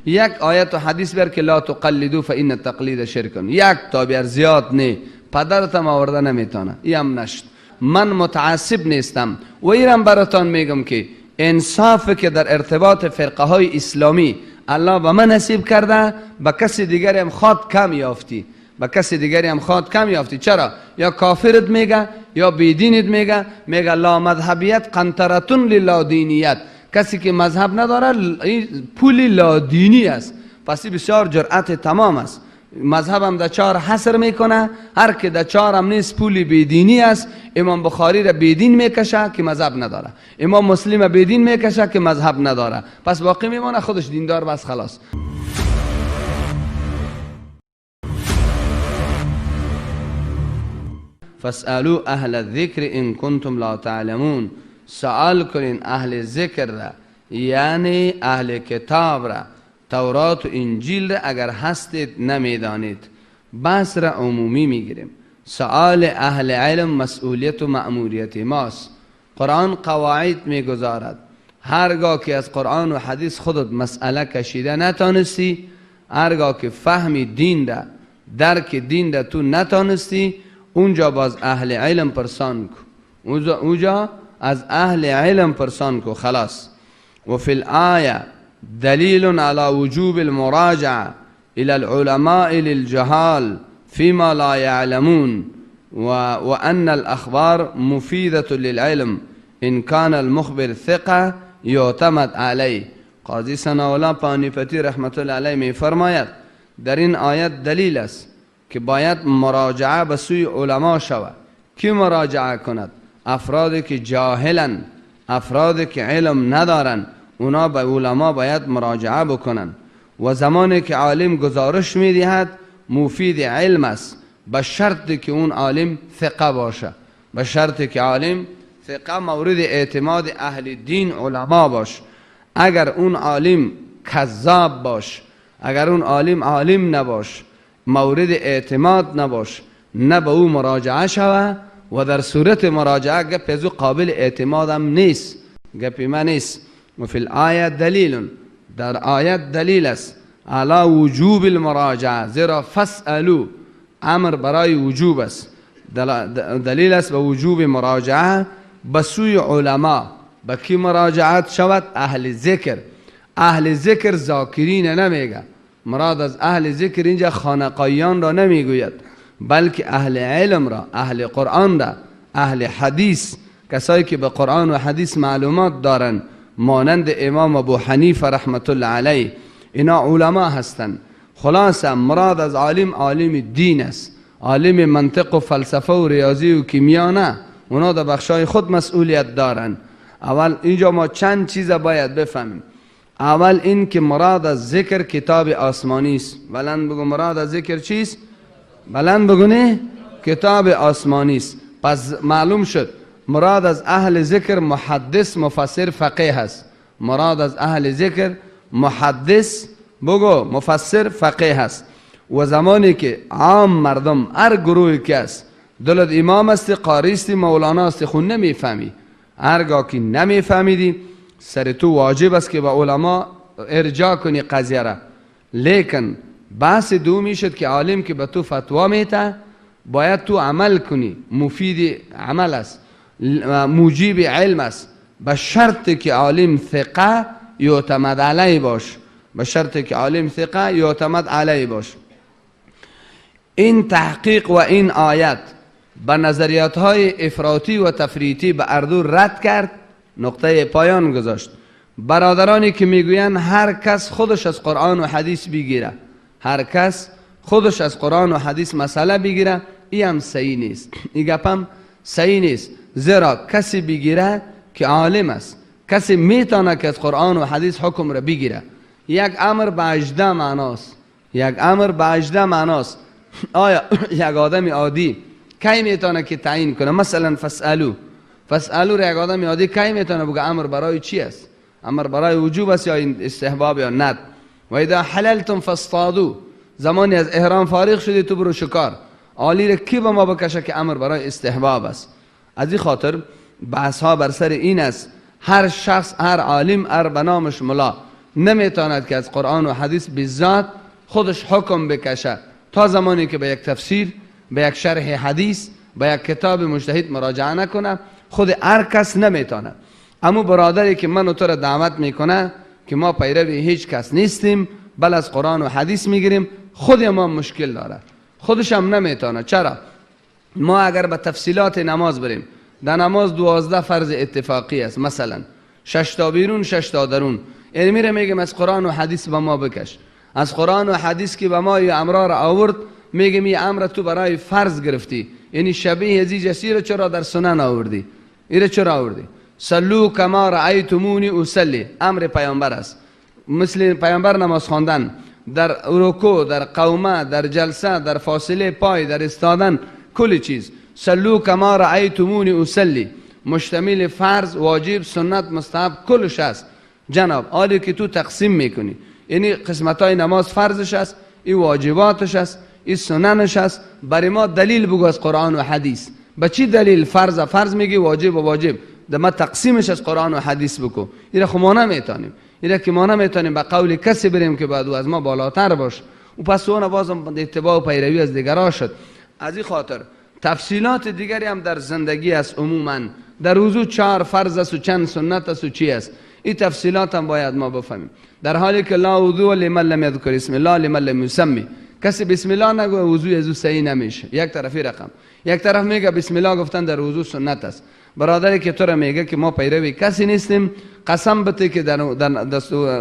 یک آیت و حدیث بیار که لا تقلدوا فان التقلید شرک. یک تا بیار، زیاد نه، پدرت هم آورده نمیتونه. ای هم نشد. من متعصب نیستم و ایرم براتان میگم که انصاف که در ارتباط فرقه های اسلامی الله به من نصیب کرده، به کسی دیگری هم خواد کم یافتی، به کسی دیگری هم خواد کم یافتی. چرا؟ یا کافرت میگه یا بیدینت میگه، میگه لا مذهبیت قنطرتون للادینیت. کسی که مذهب نداره پول لادینی است. پس بسیار جرأت تمام است. مذهبم در چهار حصر میکنه، هر که در چهار هم نیست پول بیدینی است. امام بخاری را بیدین میکشه که مذهب نداره، امام مسلم بیدین میکشه که مذهب نداره، پس باقی میمانه خودش دیندار، بس خلاص. فاسألوا اهل الذکر ان کنتم لا تعلمون. سوال کنین اهل ذکر را، یعنی اهل کتاب را، تورات و انجیل را اگر هستید نمیدانید. بحث را عمومی میگیریم. سوال اهل علم مسئولیت و مأموریت ماست. قرآن قواعد میگذارد. هرگاه که از قرآن و حدیث خودت مسئله کشیده نتانستی، هرگاه که فهم دین را، درک دین را تو نتانستی، اونجا باز اهل علم پرسان کو، اونجا از اهل علم پرسان کو، خلاص. و فی الآیه دلیل على وجوب المراجعة إلى العلماء للجهال فيما لا يعلمون وأن الأخبار مفيدة للعلم إن كان المخبر ثقة يعتمد عليه. قاضی ثناءالله پانیپتی رحمت الله علیه می فرماید در این آیت دلیل است که باید مراجعه به سوی علما شود. کی مراجعه کند؟ افرادی که جاهلن، افرادی که علم ندارن، اونا به علما باید مراجعه بکنن. و زمانی که عالم گزارش میدهد مفید علم است، به شرط که اون عالم ثقه باشه، به شرط که عالم ثقه مورد اعتماد اهل دین علما باش. اگر اون عالم کذاب باش، اگر اون عالم عالم نباش، مورد اعتماد نباش، نه به او مراجعه شوه و در صورت مراجعه گپ از او قابل اعتمادم نیست، گپ من نیست. و فی الآیه دلیل، در آیت دلیل است علی وجوب المراجعه، زیرا فاسألوا امر برای وجوب است، دلیل است به وجوب مراجعه به سوی علما. به کی مراجعت شود؟ اهل ذکر. اهل ذکر ذاکرین نمیگه، مراد از اهل ذکر اینجا خانقایان را نمیگوید، بلکه اهل علم را، اهل قرآن را، اهل حدیث، کسایی که به قرآن و حدیث معلومات دارن، مانند امام ابو حنیفه رحمت الله علیه، اینا علما هستند. خلاصه مراد از عالم عالم دین است، عالم منطق و فلسفه و ریاضی و کیمیا نه، اونا در بخشای خود مسئولیت دارن. اول اینجا ما چند چیز باید بفهمیم. اول این که مراد از ذکر کتاب آسمانی است. بلند بگو مراد از ذکر چیست؟ بلند بگو نه، کتاب آسمانی است. پس معلوم شد مراد از اهل ذکر محدث، مفسر، فقیه است. مراد از اهل ذکر محدث، بگو مفسر، فقیه است. و زمانی که عام مردم هر گروهی که است، دلت امام است، قاری است، مولانا است، خون نمیفهمی، هرگاه که نمیفهمیدی سر تو واجب است که به علما ارجاع کنی قضیه را. لیکن بحث دومی شد که عالم که به تو فتوا میته باید تو عمل کنی، مفید عمل است، موجب علم است، به شرط که عالم ثقه یعتمد علیه باش، به شرط که عالم ثقه یعتمد علیه باش. این تحقیق و این آیت به نظریات های افراطی و تفریطی به اردو رد کرد، نقطه پایان گذاشت. برادرانی که میگویند هر کس خودش از قرآن و حدیث بگیره، هر کس خودش از قرآن و حدیث مسئله بگیره، ای هم صحیح نیست، این گپ هم صحیح نیست. زیرا کسی بگیره که عالم است، کسی میتونه که از قرآن و حدیث حکم را بگیره. یک امر به 18 معناست، یک امر به 18 معناست. آیا یک آدم عادی کی میتونه که تعیین کنه؟ مثلا فاسألو، فاسألو را یک آدم عادی کی میتونه بگه امر برای چی است؟ امر برای وجوب است یا استحباب یا ند؟ و اذا حللتم فاصطادوا، زمانی از احرام فارغ شدی تو برو شکار. عالی را کی به ما بکشه که امر برای استحباب است؟ از این خاطر بحث ها بر سر این است. هر شخص، هر عالم، هر بنامش ملا، نمیتواند که از قرآن و حدیث بالذات خودش حکم بکشه تا زمانی که به یک تفسیر، به یک شرح حدیث، به یک کتاب مجتهد مراجعه نکنه. خود هر کس نمیتونه. اما برادری که من و تو را دعوت میکنه که ما پیرو هیچ کس نیستیم بل از قرآن و حدیث میگیریم، خود ما مشکل داره، خودش هم نمیتونه. چرا؟ ما اگر به تفصیلات نماز بریم، در نماز 12 فرض اتفاقی است، مثلا 6 تا بیرون 6 تا درون، یعنی میره میگم از قرآن و حدیث به ما بکش، از قرآن و حدیث که به ما یه امر را آورد، میگم این امر تو برای فرض گرفتی، یعنی شبیه از جسی را چرا در سنن آوردی؟ ایره چرا آوردی؟ صلو کما رأیتمونی اصلی، امر پیامبر است. مثل پیامبر نماز خواندن در رکوع، در قومه، در جلسه، در فاصله پای، در استادن، کل چیز. صلو کما رأیتمونی اصلی مشتمل فرض، واجب، سنت، مستحب، کلش است. جناب آلی که تو تقسیم میکنی، یعنی قسمت های نماز فرضش است، این واجباتش است، این سننش است. برای ما دلیل بگو از قرآن و حدیث. به چی دلیل؟ فرض فرض میگی، واجب و واجب، ده ما تقسیمش از قرآن و حدیث بکو. ایره خو ما نمیتونیم، ایره که ما نمیتونیم به قول کسی بریم که بعد از ما بالاتر باش، و پس اون بازم اتباع و پیروی از دیگرها شد. از این خاطر تفصیلات دیگری هم در زندگی است. عموما در وضو 4 فرض است و چند سنت است و چی است، این تفصیلات هم باید ما بفهمیم. در حالی که لا وضوء لمن لم یذکر اسم الله لمن لم یسمی، کسی بسم الله نگوه وضوء از او صحیح نمیشه. یک طرفی رقم، یک طرف میگه بسم الله گفتن در وضو سنت است. برادری که تو را میگه که ما پیروی کسی نیستیم، قسم بده که در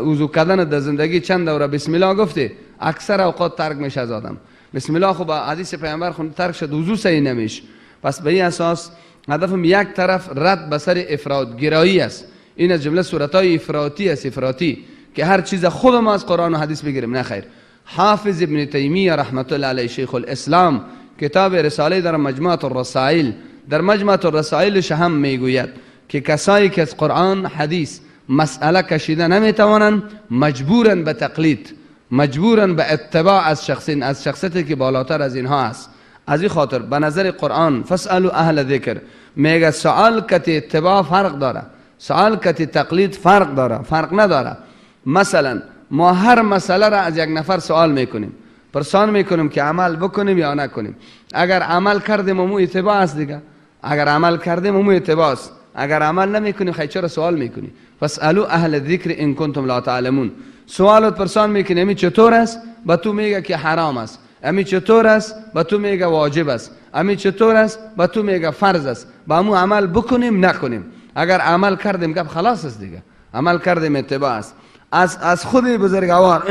وضو کردن در زندگی چند دوره بسم الله گفتی، اکثر اوقات ترک میشه از آدم. بسم الله خب حدیث پیامبر خون ترک شد، وضو صحیح نمیشه. پس به این اساس هدفم یک طرف رد به سر افراط گرایی است. این از جمله صورت‌های افراطی است، افراطی که هر چیز خود ما از قرآن و حدیث بگیریم. نه خیر. حافظ ابن تیمیه رحمت الله علیه شیخ الاسلام کتاب رساله در مجموعه الرسائل، در مجموعه الرسائلش هم میگوید که کسایی که از قرآن حدیث مسئله کشیده نمیتوانند، مجبورن به تقلید، مجبورن به اتباع از شخصین، از شخصیتی که بالاتر از اینها است. از این خاطر به نظر قرآن فاسألوا اهل ذکر میگه سوال کتی اتباع فرق داره، سوال کتی تقلید فرق داره، فرق نداره. مثلا ما هر مسئله را از یک نفر سوال میکنیم، پرسان میکنیم که عمل بکنیم یا نکنیم. اگر عمل کردیم امو اتباع است دیگه، اگر عمل کردیم امو اتباع است، اگر عمل نمیکنیم خیلی چرا سوال میکنی؟ فاسألوا اهل الذکر ان کنتم لا تعلمون. سوالت پرسان میکنی امی چطور است، با تو میگه که حرام است. امی چطور است، با تو میگه واجب است. امی چطور است، با تو میگه فرض است. با امو عمل بکنیم نکنیم. اگر عمل کردیم گپ خلاص است دیگه، عمل کردیم اتباع است. از خود بزرگوار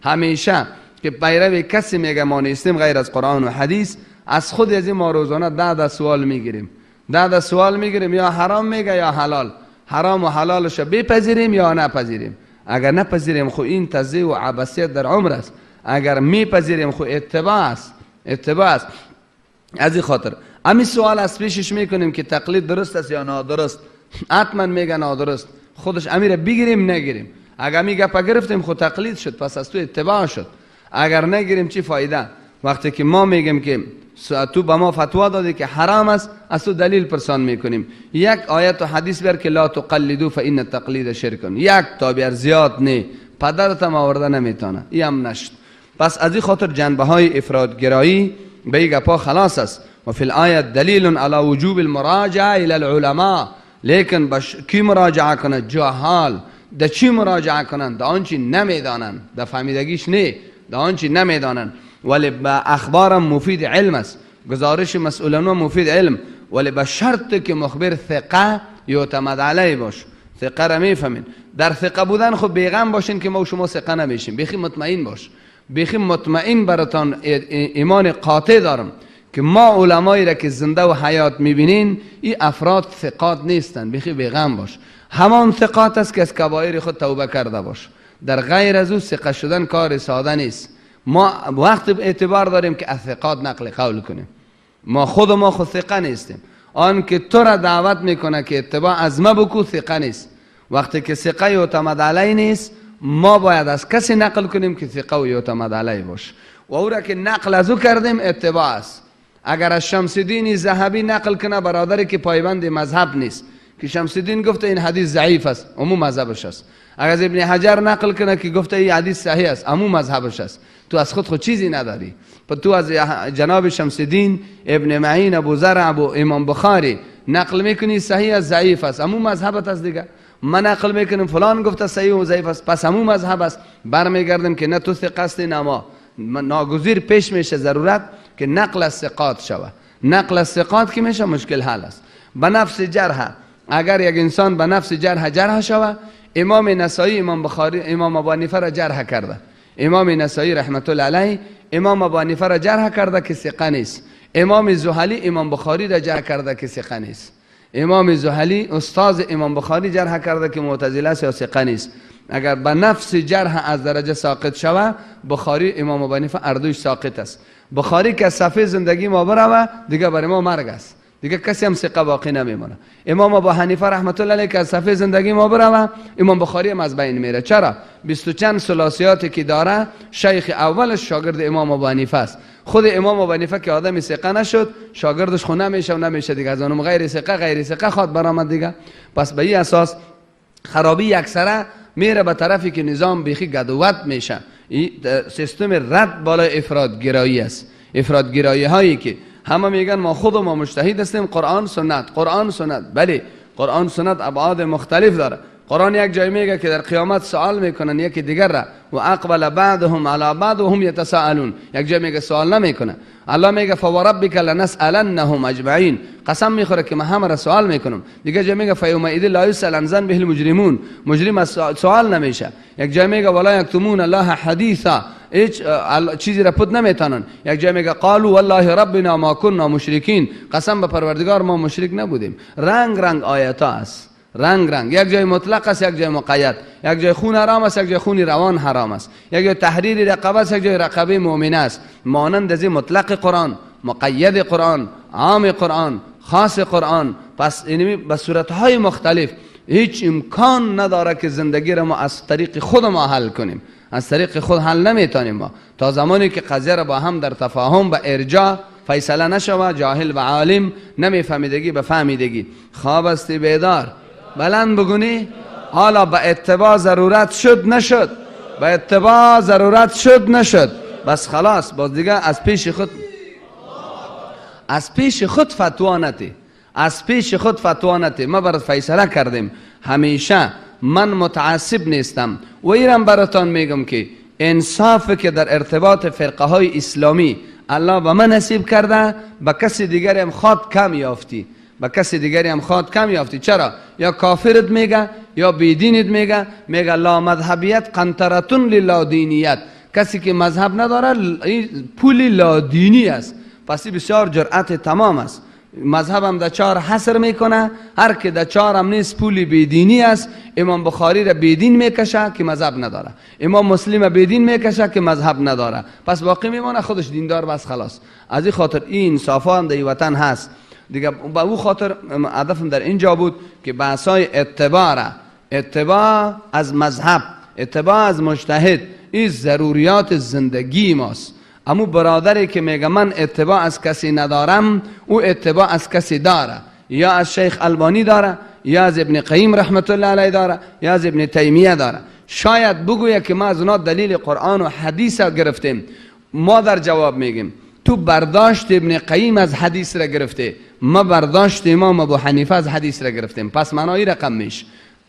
همیشه که پیرو کسی میگه ما نیستیم غیر از قرآن و حدیث، از خود از این ما روزانه 10 سوال میگیریم، 10 سوال میگیریم، یا حرام میگه یا حلال. حرام و حلالش بپذیریم یا نپذیریم. اگر نپذیریم خو این تضییع و عبثیت در عمر است، اگر میپذیریم خو اتباع است، اتباع است. از این خاطر همین سوال از پیشش میکنیم که تقلید درست است یا نادرست. حتما میگه نادرست، خودش امیر بگیریم نگیریم. اگر می گپ گرفتیم خو تقلید شد، پس از تو اتباع شد. اگر نگیریم چی فایده؟ وقتی که ما میگیم که تو به ما فتوا دادی که حرام است، از تو دلیل پرسان میکنیم. یک آیت و حدیث بر که لا تقلدوا فان التقلید شرک، یک تا بیار زیاد نه، پدرت هم آورده نمیتونه، این هم نشد. پس از این خاطر جنبه های افراط گرایی به این گپا خلاص است. و فی الآیه دلیل علی وجوب المراجعه الی العلماء. لیکن کی مراجعه کنه؟ جهال. ده چی مراجعه کنند؟ ده آنچه نمیدانند، ده فهمیدگیش نه، ده آنچه نمیدانند. ولی به اخبارم مفید علم است، گزارش مسئولان مفید علم، ولی به شرط که مخبر ثقه یعتمد علیه باش. ثقه را میفهمین. در ثقه بودن خب بیغم باشین که ما و شما ثقه نمیشیم، بیخی مطمئن باش، بیخی مطمئن براتان ایمان قاطع دارم که ما علمایی را که زنده و حیات میبینین این افراد ثقات نیستن، بیخی بیغم باش. همان ثقات است که از کبایر خود توبه کرده باش. در غیر از او ثقه شدن کار ساده نیست. ما وقت اعتبار داریم که از ثقات نقل قول کنیم. ما خود ما خود ثقه نیستیم. آن که تو را دعوت میکنه که اتباع از ما بکو ثقه نیست. وقتی که ثقه یعتمد علیه نیست، ما باید از کسی نقل کنیم که ثقه و یعتمد علیه باش. و او را که نقل از او کردیم اتباع است. اگر از شمس الدین ذهبی نقل کنه برادری که پایبند مذهب نیست، که شمس الدین گفته این حدیث ضعیف است، عموم مذهبش است. اگر از ابن حجر نقل کنه که گفته این حدیث صحیح است، امو مذهبش است. تو از خود چیزی نداری. تو از جناب شمس الدین ابن معین ابو زرع ابو امام بخاری نقل میکنی صحیح است ضعیف است، امو مذهبت است دیگه. من نقل میکنم فلان گفته صحیح و ضعیف است، پس همو مذهب است. برمیگردم که نه تو ثقه هستی نه ما. ناگزیر پیش میشه ضرورت که نقل از ثقات شوه. نقل از ثقات که میشه مشکل حل است. به نفس جرح، اگر یک انسان به نفس جرح جرح شوه، امام نسائی امام بخاری امام ابو حنیفه را جرح کرده. امام نسائی رحمت الله علیه امام ابو حنیفه را جرح کرده که ثقه نیست. امام زحلی امام بخاری را جرح کرده که ثقه نیست. امام زحلی استاد امام بخاری جرح کرده که معتزله است یا ثقه نیست. اگر به نفس جرح از درجه ساقط شوه، بخاری امام ابو حنیفه اردوش ساقط است. بخاری که صفحه زندگی ما بروه دیگه برای ما مرگ است، دیگه کسی هم ثقه باقی نمیمونه. امام ابو حنیفه رحمت الله علیه که از صفحه زندگی ما بروه، امام بخاری هم از بین میره. چرا؟ 20 و چند ثلاثیاتی که داره، شیخ اولش شاگرد امام ابو حنیفه است. خود امام ابو حنیفه که آدم ثقه نشد، شاگردش خو نمیشه و نمیشه دیگه، از اونم غیر ثقه غیر ثقه خواد برآمد دیگه. پس به این اساس خرابی اکثره میره به طرفی که نظام بیخی گدوت میشه. این سیستم رد بالای افرادگرایی است. افرادگرایی هایی که همه میگن ما خود ما مجتهد هستیم، قرآن سنت، قرآن سنت. بله، قرآن سنت ابعاد مختلف داره. قرآن یک جای میگه که در قیامت سوال میکنن یکی دیگر را، و اقبل بعضهم علی بعض و هم یتساءلون. یک جای میگه سوال نمیکنه. الله میگه فوربک لنسالنهم اجمعین، قسم میخوره که من همه را سوال میکنم. دیگه جای میگه فیومئذ لا یسأل عن ذنبه المجرمون، مجرم سوال نمیشه. یک جای میگه ولا یکتمون الله حدیثا، هیچ چیزی را پد نمیتونن. یک جای میگه قالوا والله ربنا ما كنا مشرکین، قسم به پروردگار ما مشرک نبودیم. رنگ رنگ آیات است، رنگ رنگ. یک جای مطلق است، یک جای مقید. یک جای خون حرام است، یک جای خون روان حرام است. یک جای تحریر رقبه است، یک جای رقبه مؤمنه است. مانند از مطلق قرآن، مقید قرآن، عام قرآن، خاص قرآن. پس اینمی به صورتهای مختلف هیچ امکان نداره که زندگی را ما از طریق خود ما حل کنیم. از طریق خود حل نمیتونیم ما تا زمانی که قضیه را با هم در تفاهم و ارجاع فیصله نشوه. جاهل و عالم، نمیفهمیدگی به فهمیدگی. خواب استی بیدار، بلند بگونی. حالا به اتباع ضرورت شد نشد، به اتباع ضرورت شد نشد، بس خلاص. باز دیگه از پیش خود، از پیش خود فتوا نتی، از پیش خود فتوا نتی. ما برات فیصله کردیم همیشه. من متعصب نیستم و ایرم براتان میگم که انصاف که در ارتباط فرقه های اسلامی الله به من نصیب کرده، به کسی دیگری هم خواد کم یافتی، به کسی دیگری هم خواد کم یافتی. چرا؟ یا کافرت میگه یا بیدینت میگه. میگه لا مذهبیت قنطرتون للادینیت، کسی که مذهب نداره پول لادینی است. پس بسیار جرأت تمام است. مذهبم در چهار حصر میکنه، هر که در چهار هم نیست پول بیدینی است. امام بخاری را بیدین میکشه که مذهب نداره، امام مسلم بیدین میکشه که مذهب نداره. پس باقی میمانه خودش دیندار، بس خلاص. از این خاطر این انصافا هم در وطن هست دیگه. به او خاطر هدفم در اینجا بود که بحثای اتباع را، اتباع از مذهب، اتباع از مجتهد، این ضروریات زندگی ماست. امو برادری که میگه من اتباع از کسی ندارم، او اتباع از کسی داره، یا از شیخ البانی داره، یا از ابن قیم رحمت الله علیه داره، یا از ابن تیمیه داره. شاید بگویه که ما از اونا دلیل قرآن و حدیث گرفتیم. ما در جواب میگیم تو برداشت ابن قیم از حدیث را گرفته، ما برداشت امام ابو حنیفه از حدیث را گرفتیم. پس معنای رقم میش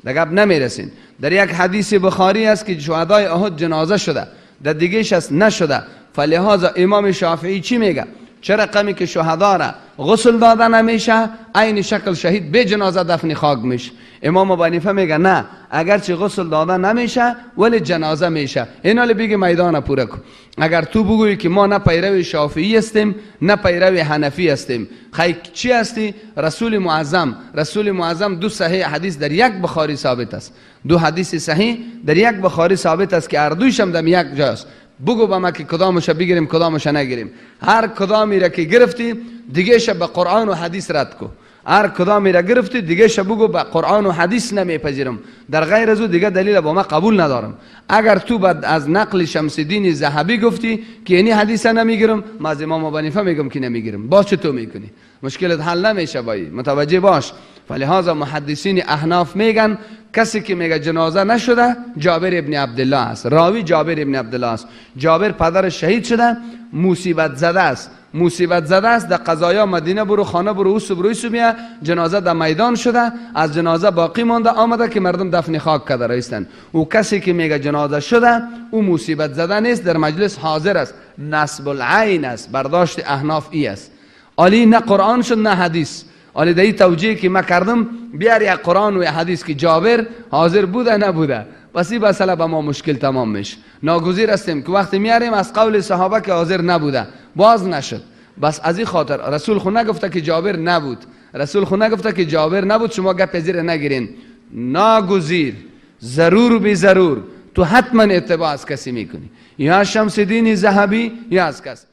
دیگه نمیرسین. در یک حدیث بخاری است که شهدای احد جنازه شده، در دیگهش است نشده. فلهذا امام شافعی چی میگه؟ چه رقمی که شهدا را غسل داده نمیشه، عین شکل شهید به جنازه دفن خاک میشه. امام ابو حنیفه میگه نه، اگرچه غسل داده نمیشه ولی جنازه میشه. اینا بگه میدان پوره کن. اگر تو بگویی که ما نه پیرو شافعی هستیم نه پیرو حنفی هستیم، خی چی هستی؟ رسول معظم، رسول معظم دو صحیح حدیث در یک بخاری ثابت است، دو حدیث صحیح در یک بخاری ثابت است که اردویش هم در یک جاست. بگو به ما که کدامش بگیریم کدامش نگیریم. هر کدامی را که گرفتی دیگه به قرآن و حدیث رد کو. هر کدامی را گرفتی دیگه بگو به قرآن و حدیث نمیپذیرم، در غیر از او دیگه دلیل با ما قبول ندارم. اگر تو بعد از نقل شمس الدین ذهبی گفتی که یعنی حدیث نمیگیرم، ما از امام ابو حنیفه میگم که نمیگیرم، باز چطور میکنی؟ مشکلت حل نمیشه. بایی متوجه باش. فلهذا محدثین احناف میگن کسی که میگه جنازه نشده جابر ابن عبدالله است، راوی جابر ابن عبدالله است. جابر پدر شهید شده، مصیبت زده است، مصیبت زده است، در قضایا مدینه برو، خانه برو، اوس برو، ایسو بیا، جنازه در میدان شده، از جنازه باقی مانده، آمده که مردم دفن خاک کرده رایستن. او کسی که میگه جنازه شده او مصیبت زده نیست، در مجلس حاضر است، نصب العین است، برداشت احناف ای است. علی نه قرآن شد نه حدیث. علی در این توجیه که ما کردم بیار یک قرآن و یک حدیث که جابر حاضر بوده نبوده، پس این مسئله به ما مشکل تمام میشه. ناگزیر هستیم که وقتی میاریم از قول صحابه که حاضر نبوده باز نشد. بس از این خاطر رسول خو نگفته که جابر نبود، رسول خو نگفته که جابر نبود، شما گپ زیر نگیرین. ناگزیر، ضرور و بی ضرور تو حتما اتباع از کسی میکنی، یا شمس الدین ذهبی یا از کس.